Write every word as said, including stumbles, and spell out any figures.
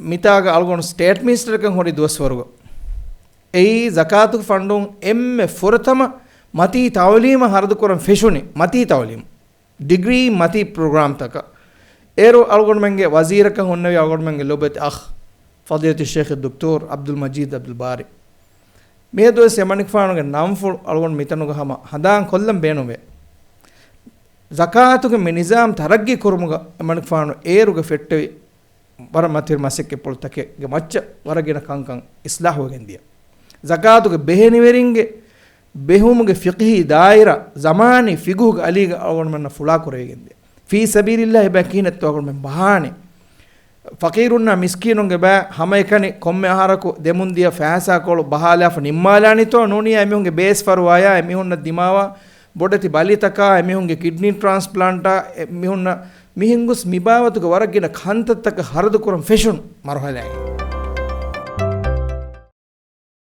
މިތާގަ އަޅުގަނޑު ސްޓޭޓް މިނިސްޓަރަކަށް ހުރި ދުވަސްވަރުގަ އެއީ ޒަކާތު ފަންޑުން އެންމެ ފުރަތަމަ މަތީ ތައުލީމަށް ހަރަދު ކުރަން ފެށުނީ، މަތީ ތައުލީމު، ޑިގްރީ މަތީ ޕްރޮގްރާމްތަކަށް. އޭރު އަޅުގަނޑުމެންގެ ވަޒީރަކަށް ހުންނެވި އަޅުގަނޑުމެންގެ ލޮބުވެތި އަޚް ފަޟީލަތު ޝޭޚް ދޮކްޓޯރު ޢަބްދުލް މަޖީދު ޢަބްދުލް ބާރި. މިއަދު ވެސް އެމަނިކުފާނުގެ ނަންފުޅު އަޅުގަނޑު މިތަނުގަ ހަމަ ހަނދާން ކޮށްލަން ބޭނުންވޭ. ޒަކާތުގެ މި ނިޒާމް ތަރައްގީ ކުރުމުގަ އެމަނިކުފާނު އޭރުގަ ފެއްޓެވި ވަރަށް މަތިވެރި މަސައްކަތްޕުޅުތަކެއްގެ މައްޗަށް ވަރަށް ގިނަ ކަންކަން އިސްލާހުވެގެން ދިޔަ. ޒަކާތުގެ ބެހެނިވެރިންގެ ބެހުމުގެ ފިޤްހީ ދާއިރާ ޒަމާނީ ފިޤުހުގެ އަލީގަ އަޅުގަނޑުމެންނަށް ފުޅާކުރެވިގެން ދިޔަ. ފީ ސަބީލިއްލާހި ބަޔަކީ ނެތްތޯ އަޅުގަނޑުމެން ބަހާނެ. ފަޤީރުންނާ މިސްކީނުންގެ ބައި ހަމައެކަނި ކޮންމެ އަހަރަކު ދެމުން ދިޔަ ފައިސާކޮޅު ބަހާލާފަ ނިންމާލާނީތޯ ނޫނީ އެމީހުންގެ ބޭސް ފަރުވާޔާ އެމީހުންނަށް ދިމާވާ ބޮޑެތި ބަލިތަކާ އެމީހުންގެ ކިޑްނީ ޓްރާންސްޕްލާންޓާ އެމީހުންނަށް މިހެން ގޮސް މިބާވަތުގެ ވަރަށް ގިނަ ކަންތައްތަކަށް ހަރަދު ކުރަން ފެށުނު މަރުހަލާއެއް.